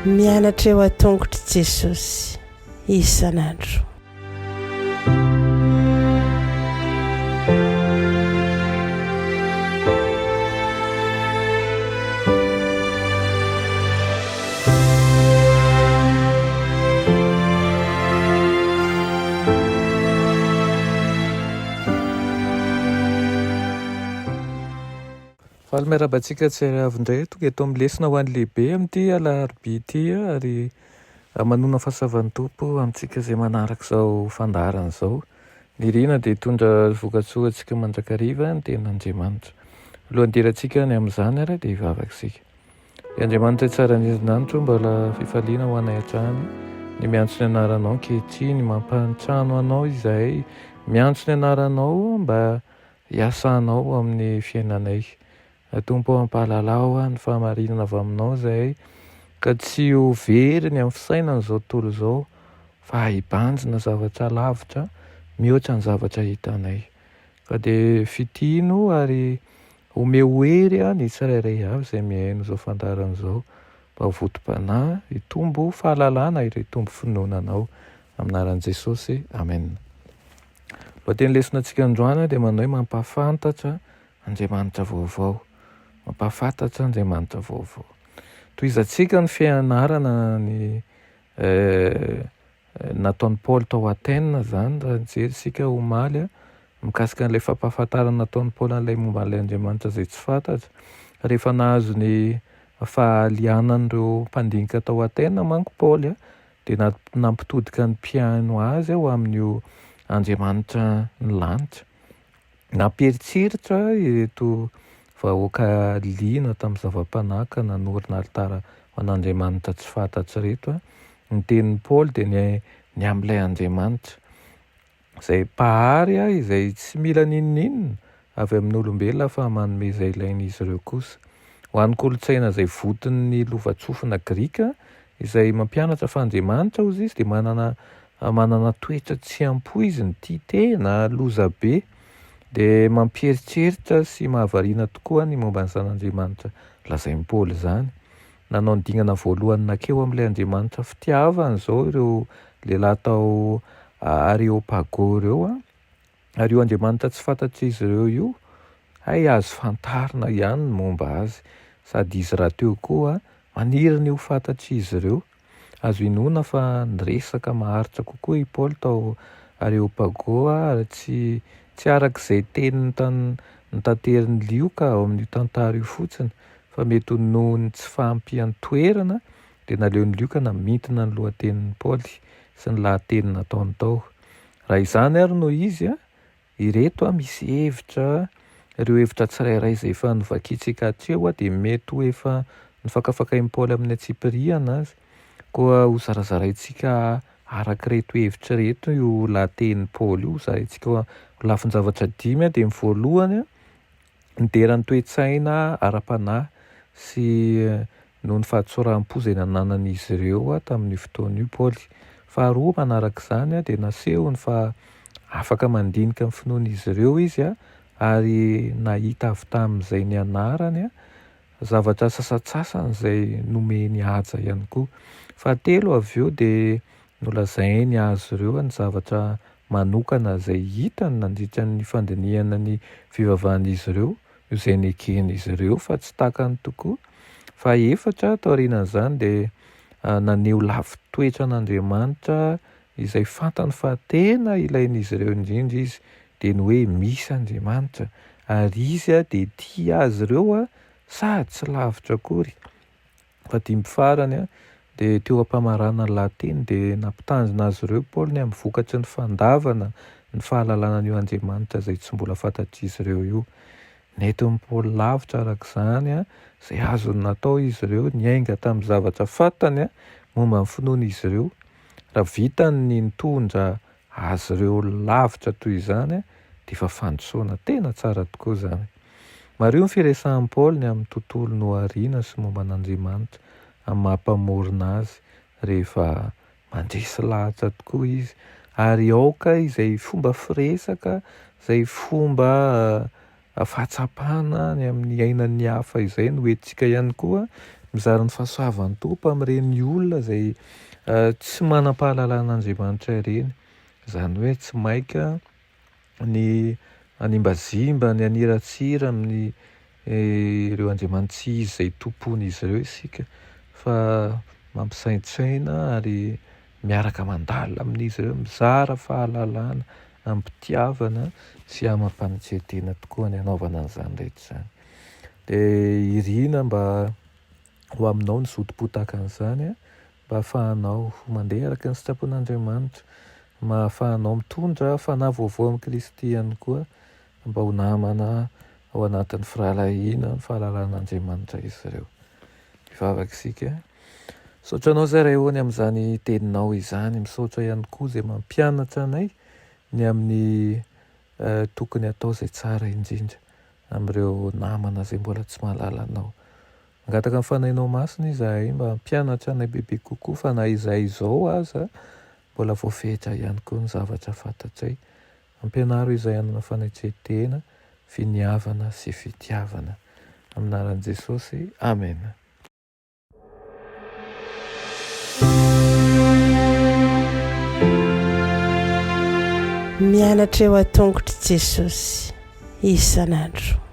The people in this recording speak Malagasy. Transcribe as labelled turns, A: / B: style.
A: Mianatra eo an-tongotr'i Jesosy isan'andro.
B: Faly miarahaba antsika tsirairay avy indray tonga eto amin'ny lesona ho an'ny lehibe amin'ity alarobia ity ary manonona fahasoavan'ny Tompo amintsika izay manaraka izao fandaharana izao. Nirina dia hitondra vokatsoa ho antsika mandrakariva ny tenin'Andriamanitra. Alohan'ny hidirantsika any amin'izany ary dia hivavaka isika. Ry Andriamanitra tsara indrindra an-danitra ô, mbola fifaliana ho anay hatrany ny miantso ny anaranao ankehitriny, mampantrano anao izahay, miantso ny anaranao mba hiasanao amin'ny fiainanay. Tompo ô, ampahalalao ny fahamarinana avy aminao izahay ka tsy ho very ny amin'ny fisainan'izao tontolo izao fa hibanjina zavatra lavitra mihoatra ny zavatra hitanay. Ka dia fitino ary Omeo hery ny tsirairay avy izay mihaino izao fandaharana izao mba ho vontom-panahy, hitombo fahalalana ary hitombo finoana Anao. Amin'ny anaran'i Jesosy, Amen. Lohateny lesona antsika androany dia manao hoe mampahafantatra Andriamanitra vaovao. Mampahafantatra Andriamanitra vaovao. Tohizantsika ny fianarana ny nataon'i Paoly tao Athènes izany raha nijery isika omaly mikasika an'ilay fampahafantarana nataon'i Paoly an'ilay momba an'ilay Andriamanitra izay tsy fantatra. Rehefa nahazo ny fahalianan'ireo mpandinika tao Athènes manko Paoly dia nampitodika ny mpihaino azy ho amin'io Andriamanitra ny lanitra. Nampieritreritra ireto vahoaka liana tamin'ny zava-panahy ka nanorina alitara ho an'Andriamanitra tsy fantatra ireto. Ny tenin'i Paoly dia ny ny amin'ilay Andriamanitra izay Mpahary izay tsy mila n'inon'inona avy amin'olombelona fa manome izay ilain'izy ireo kosa. Ho an'ny kolontsaina izay voton'ny lovantsofina grika izay mampianatra fa Andriamanitra hozy izy dia manana manana toetra tsy ampoiziny, tia tena, loza be. Dia mampieritreritra sy mahavariana tokoa ny momba an'izany Andriamanitra lazain'i Paoly izany. Nanao ny dingana voalohany nankeo amin'ilay Andriamanitra fitiavana izao ireo lehilahy tao Areopago ireo. Ary io Andriamanitra tsy fantatr'izy ireo io, hay azo fantarina ihany ny momba azy, sady izy rahateo koa maniry ny ho fantatr'izy ireo. Azo inoana fa niresaka maharitra kokoa i Paoly tao Areopago ary tsy tsy araka izay teny notaterin'i Lioka ao amin'io tantara io fotsiny, fa mety ho noho ny tsy fahampian-toerana dia naleon'i Lioka namintina ny lohatenin'i Paoly sy ny lahateny nataony tao. Raha izany ary no izy, ireto misy hevitra, ireo hevitra tsirairay izay efa novakintsika hatreo dia mety ho efa nofakafakain'i Paoly amin'ny antsipiriany aza. Koa hozarazaraintsika araka ireto hevitra ireto io lahatenin'i Paoly io, hozaraintsika ho lafin-javatra dimy dia ny voalohany, Nidera ny toe-tsaina ara-panahy sy noho ny fahatsoram-po izay nananan'izy ireo tamin'io fotoana io Paoly. Faharoa, manaraka izany, dia nasehony fa afaka mandinika ny finoan'izy ireo izy ary nahita avy tamin'izay nianarany zavatra sasantsasany izay nomeny haja ihany koa. Fahatelo, avy eo dia Nolazainy azy ireo ny zavatra manokana izay hitany nandritra ny fandinihana ny fivavahan'izy ireo, izay neken'izy ireo fa tsy takany tokoa. Fahefatra, taorianan'izany dia naneho lafin-toetra an'Andriamanitra izay fantany fa tena ilain'izy ireo indrindra izy, dia ny hoe misy Andriamanitra, ary Izy dia tia azy ireo sady tsy lavitra akory. Fahadimy farany, dia teo am-pamaranana ny lahateny dia nampitandrina azy ireo Paoly ny amin'ny vokatry ny fandavana ny fahalalana an'io Andriamanitra izay tsy mbola fantatr'izy ireo io. Nentin'i Paoly lavitra araka izany izay azony natao izy ireo, niainga tamin'ny zavatra fantany momba ny finoan'izy ireo. Raha vitany ny nitondra azy ireo lavitra toy izany dia efa fandrosoana tena tsara tokoa izany. Mariho ny firesahan'i Paoly ny amin'ny tontolo nohariana sy momba an'Andriamanitra amin'ny maha Mpamorona azy rehefa mandresy lahatra tokoa izy ary aoka izay fomba firesaka, izay fomba. fahatsapana ny amin'ny iainan'ny hafa izay no entintsika ihany koa mizara ny fahasoavan'ny Tompo amin'ireny olona izay tsy manam-pahalalana an'Andriamanitra ireny. Izany hoe tsy maika ny hanimbazimba, ny haniratsira amin'ny ireo andriamani-tsy izy izay tompoin'izy ireo isika fa mampisaintsaina ary miaraka mandalina amin'izy ireo, mizara fahalalana amim-pitiavana sy amam-panetren-tena tokoa ny hanaovana an'izany rehetra izany. Dia irina mba ho aminao ny zotom-po tahaka an'izany mba hahafahanao mandeha araka ny sitrapon'Andriamanitra, mba hahafahanao mitondra fanahy vaovao amin'i Kristy ihany koa mba ho namana ao anatin'ny firahalahiana ny fahalalan'Andriamanitra izy ireo. Hivavaka isika. Misaotra anao izay Ray ô ny amin'izany teninao izany. Misaotra ihany koa izay mampianatra anay ny amin'ny tokony hatao izay tsara indrindra amin'ireo namana izay mbola tsy mahalala anao. Mangataka ny Fanahinao Masina izahay mba hampianatra anay bebe kokoa fa na izahay izao aza mbola voafetra ihany koa ny zavatra fantatray. Ampianaro izahay hanana fanetren-tena, finiavana sy fitiavana. Amin'ny anaran'i Jesosy, Amena.
A: Mianatra eo an-tongotr'i Jesosy isan'andro.